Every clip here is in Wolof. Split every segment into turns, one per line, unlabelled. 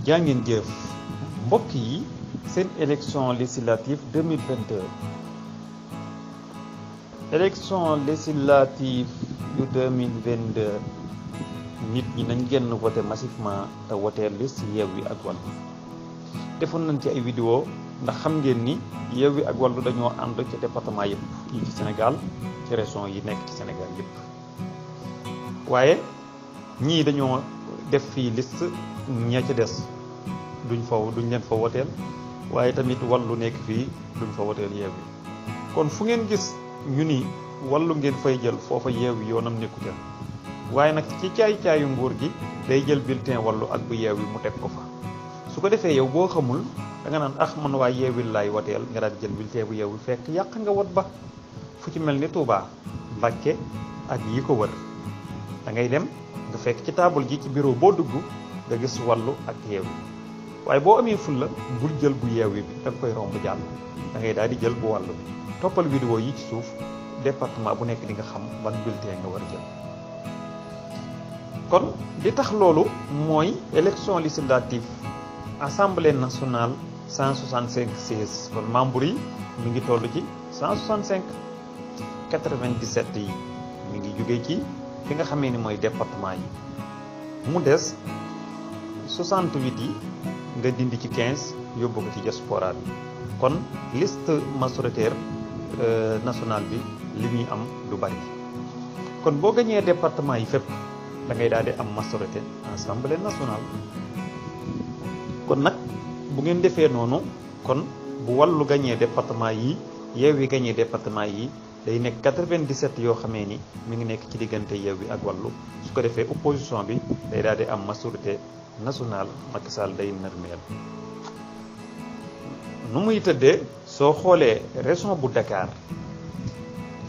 jàngeen jëf mbokk yi seen élection législative 2022 élection législative yu 2022 nit ñi nañ génn voté massivement te voté liste Yewwi ak Wallu defoon nañ ci ay vidéo ndax xam ngeen ni Yewwi ak Wallu dañoo ànd ci département yëpp yi ci Sénégal ci région yi nekk ci Sénégal yëpp waaye ñii dañoo def fii liste ña ca des duñ leen fa woteel waaye tamit Wallu nekk fii duñ fa woteel Yewwi kon fu ngeen gis ñu ni Wallu ngeen fay jël foofa Yewwi yoonam nekku ca waaye nag ci caay-caayu nguur gi day jël bulletin Wallu ak bu Yewwi mu teg ko fa su ko defee yow boo xamul da nga naan man waa Yewwi laay woteel nga daal jël bulletin bu Yewwi fekk yàq nga wot ba fu ci mel ni Touba Mbacké ak yi ko wër da ngay dem nga fekk ci table ji ci bureau boo dugg nga gis Wallu ak Yewwi waaye boo amee fulla bul jël bu Yewwi bi da nga koy romb jàll da ngay daal di jël bu Wallu bi toppal vidéo yi ci suuf département bu nekk di nga xam ban bulletin nga war a jël kon li tax loolu mooy élection législative assemblée nationale 165 sièges kon membre yi mi ngi toll ci 165 97 yi mi ngi jóge ci fi nga xamee ni mooy département yi mu des 68 yi nga dindi ci 15 yóbbu ko ci diaspora bi kon liste majoritaire nationale bi li muy am du bari kon boo gañee département yi fépp da ngay daal di am majorité assemblée nationale kon nag bu ngeen defee noonu kon bu Wallu gañee département yi Yewwi gañee département yi day nekk 97 yoo xamee ni mi ngi nekk ci diggante Yewwi ak Wallu su ko defee opposition bi day daal di am majorité nationale Macky Sall day nërmeel nu muy tëddee soo xoolee région bu Dakar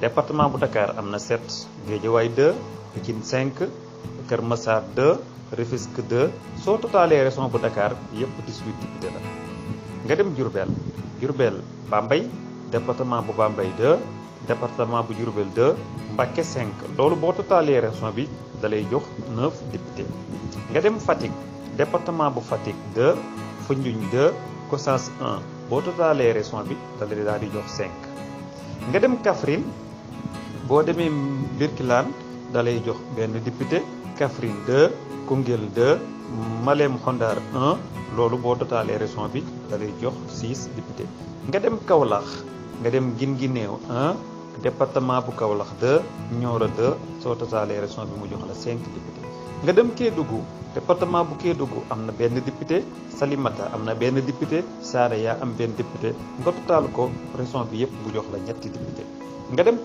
département bu Dakar am na 7 Guédiawaye 2 Pikine 5 Kër Massar 2 Rufisque 2 soo totalee région bu Dakar yëpp 18 député la nga dem Diourbel Bambey département bu Bambey 2 département bu Diourbel 2 Mbacké 5 loolu boo totalee région bi da lay jox 9 député nga dem Fatick département bu Fatick 2 Foundiougne 2 Gossas 1 boo totalee région bi da lay daal di jox 5 nga dem Kaffrine boo demee Birkilane da lay jox benn député Kaffrine 2 Koungheul 2 Malem Hodar 1 loolu boo totalee région bi da lay jox 6 député nga dem Kaolack nga dem Guinguinéo 1 département bu Kaolack 2 Nioro 2 soo totalee région bi mu jox la 5 député nga dem Kédougou département bu Kédougou am na benn député Salimata am na benn député Saraya am benn député nga total ko région bi yëpp mu jox la ñetti député nga dem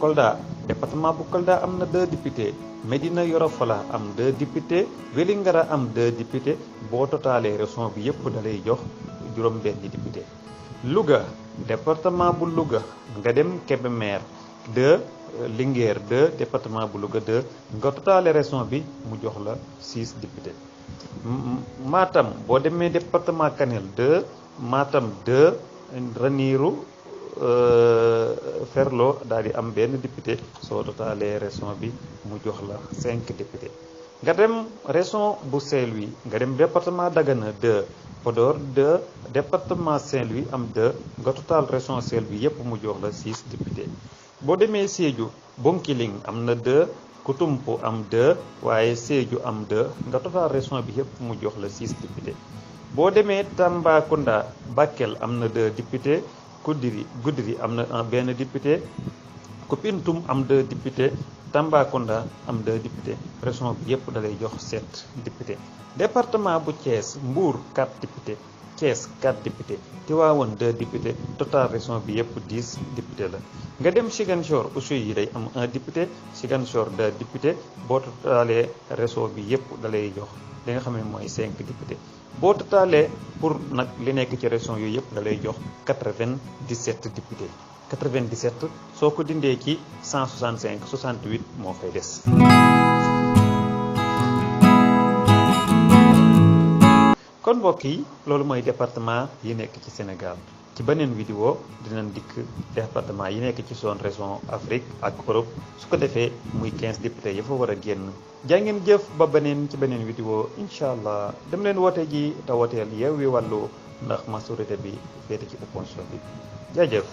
Kolda département bu Kolda am na 2 députés Médina Yoro Fula am 2 députés Vélingara am 2 députés boo totalee région bi yëpp da lay jox juróom benn député Louga département bu Louga nga dem Kébémer 2 Linguère 2 département bu Louga 2 nga totalee région bi mu jox la 6 députés Matam boo demee département Kanel 2 Matam 2 Ranérou Ferlo daal di am benn député soo totalee région bi mu jox la 5 députés nga dem région bu Saint-Louis nga dem département Dagana 2 Podor 2 département Saint-Louis am 2 nga total région Saint-Louis yëpp mu jox la 6 députés boo demee Sédhiou Bounkiling am na 2 Koutoumpo am 2 waaye Sédhiou am 2 nga total région bi yëpp mu jox la 6 députés boo demee Tambacounda Bakel am na 2 députés Goudiri am na benn député Koumpentoum am 2 députés Tambacounda am 2 députés région bi yëpp da lay jox 7 députés département bu Thiès Mbour 4 députés Thiès 4 députés Tivaouane 2 députés total région bi yëpp 10 députés la nga dem Ziguinchor aussi yi day am 1 député Ziguinchor 2 députés boo totalee région bi yëpp da lay jox li nga xam ne mooy 5 députés boo totalee pour nag li nekk ci région yooyu yëpp da lay jox 97 députés 97 soo ko dindee ci 165 68 moo fay des. kon mbokk yi loolu mooy département yi nekk ci Sénégal ci beneen vidéo dinañ dikk département yi nekk ci zone région Afrique ak Europe su ko defee muy 15 députés ya fa war a génn jaa ngeen jëf ba beneen ci beneen vidéo incha allah dem leen woote ji te wooteel Yewwi Wallu ndax majorité bi féete ci opposition bi jaajëf